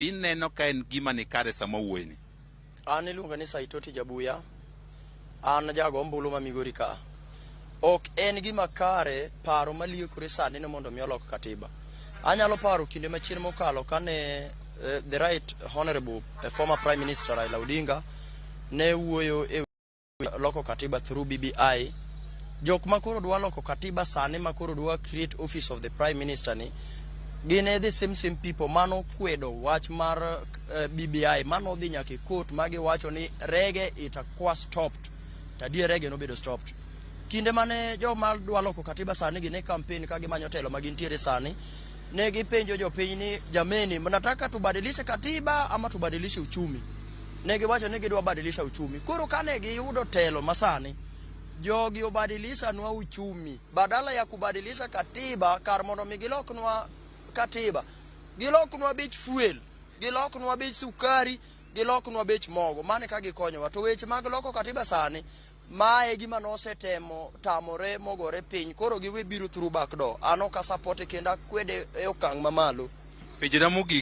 Ineno ka en gima ni kare sama wuoyeni? An iluonga ni Saitoti Jabuya. An jago ombulu ma Migori ka. Ok en gima kare paro maliekore sani ni mondo mi olok katiba. Anyalo paro kinde machien mokalo kane the right honorable former prime minister Raila Odinga ne wuoyo e loko katiba through BBI. Jok ma koro dwa loko katiba sani, ma koro dwa create office of the prime minister ni, gin e the same same people mano kwedo wach mar BBI, mano dhi nyaka e court ma giwacho ni rege itakuwa stopped. To adier rege nobedo stopped. Kinde mane joma dwa loko katiba sani gi ne campaign ka gimanyo telo ma gintiere sani, ne gipenjo jopiny ni, "Jameni, mnataka tubadilishe katiba ama tubadilishe uchumi?" Ne giwacho ni gidwa badilisha uchumi. Koro kane giyudo telo masani, jogi obadilisha nwa uchumi badala ya kubadilisha katiba. Kar mondo mi giloknwa katiba, giloknwa bech fuel, giloknwa bech sukari, giloknwa bech mogo. Mane ka gikonyowa to weche mag loko katiba sani, mae gima nosetemo tamore mogore piny. Koro giwe biro through back door. An ok asupporte kendo akwede e okang' mamalo. Penjona mogik.